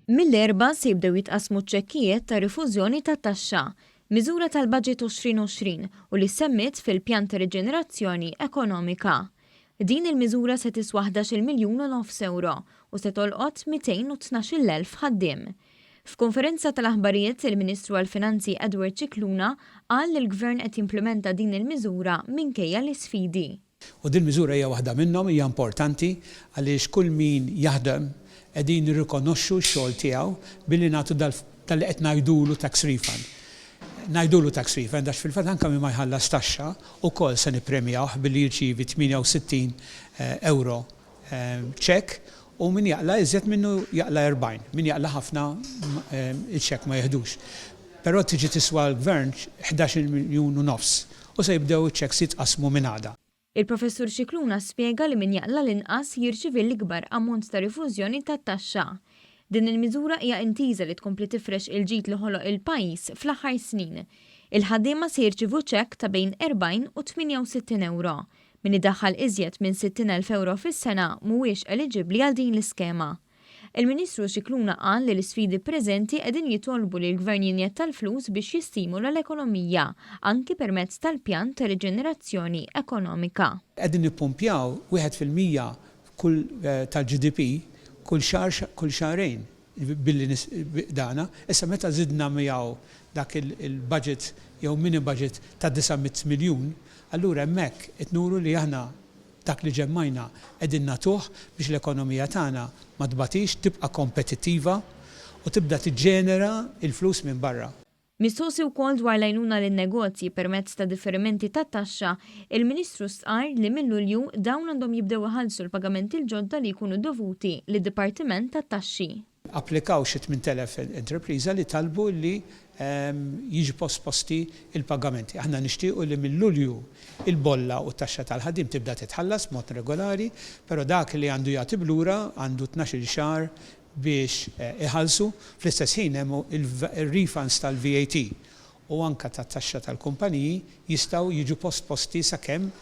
Mill-Erbgħa se jibdew jitqassmu ċ-ċekkijiet ta' rifużjoni tat-taxxa, miżura tal-Budget 2020 u li ssemmiet fil-Pjan ta' Riġenerazzjoni Ekonomika. Din il-miżura se tiswa ħdax-il miljun u nofs ewro u se tolqot 212,000 ħaddiem. F'konferenza tal-aħbarijiet, il-Ministru għall-Finanzi Edward Scicluna qal li l-Gvern qed jimplimenta din il-miżura minkejja l-isfidi. U din miżura hija waħda minnhom, hija importanti għaliex kull min jaħdem qegħdin nirrikonoxxu x-xogħol tiegħu billi nagħtu dal li qed ngħidulu tax refund. Ngħidulu tax refund għax fil-fatt anke min ma jħallas taxxa wkoll se nippremjawh billi jirċievi 68 ewro ċekk u min jaqla' iżjed minnu jaqla' 40, min jaqla' ħafna iċ-ċekk ma jiħdux. Però tiġi tiswa l-Gvern ħdax-il miljun u nofs u se jibdew iċ-ċekks jitqassmu minn għada. Il-Professur Scicluna spjega li min jaqla' l-inqas jirċievi l-ikbar ammont ta' rifużjoni tat-taxxa. Din il-miżura hija intiża li tkompli tifrex il-ġid li ħoloq il-pajjiż fl-aħħar snin. Il-ħaddiema se jirċievu ċekk ta' bejn 40 u 68 ewro. Min idaħħal iżjed minn 60,000 ewro fis-sena mhuwiex eliġibbli għal din l-iskema. Il-Ministru Scicluna qal li l-isfidi preżenti qegħdin jitolbu li l-Gvern jinjetta l-flus biex jistimula l-ekonomija, anki permezz tal-pjan ta' riġenerazzjoni ekonomika. Qegħdin nippumpjaw 1% kull tal-GDP kull xahar kull xahrejn billi dana. Issa meta żidna miegħu dak il-budget jew mini budget ta' 900 miljun, allura hemmhekk qed nuru li aħna dak li ġemmajna qegħdin nagħtuh biex l-ekonomija tagħna ma tbatix, tibqa' kompetittiva u tibda tiġġenera l-flus minn barra. Mistoqsi wkoll dwar l-għajnuna lin-negozji permezz ta' differimenti tat-taxxa, il-Ministru stqarr li minn Lulju dawn għandhom jibdew iħallsu l-pagamenti l-ġodda li jkunu dovuti lid-Dipartiment tat-Taxxi. Applikaw xi 8,000 entrepriża li talbu li jiġu posposti l-pagamenti. Aħna nixtiequ li minn Lulju l-bolla u t-taxxa tal-ħaddiem tibda titħallas b'mod regolari, però dak li għandu jagħti b'lura għandu tnax-il xahar biex iħallsu. Fl-istess ħin hemm ir-refunds tal-VAT u anke tat-taxxa tal-kumpaniji jistgħu jiġu postposti sakemm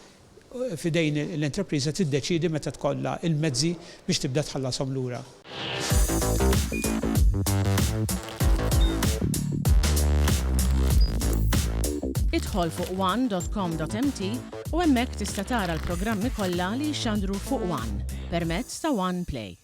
f'idejn l-entrepriża tiddeċiedi meta tkollha l-mezzi biex tibda tħallashom lura. Idħol fuq one dot com dot mt u hemmhekk tista' tara l-programmi kollha li jixxandru fuq one permezz ta' One Play.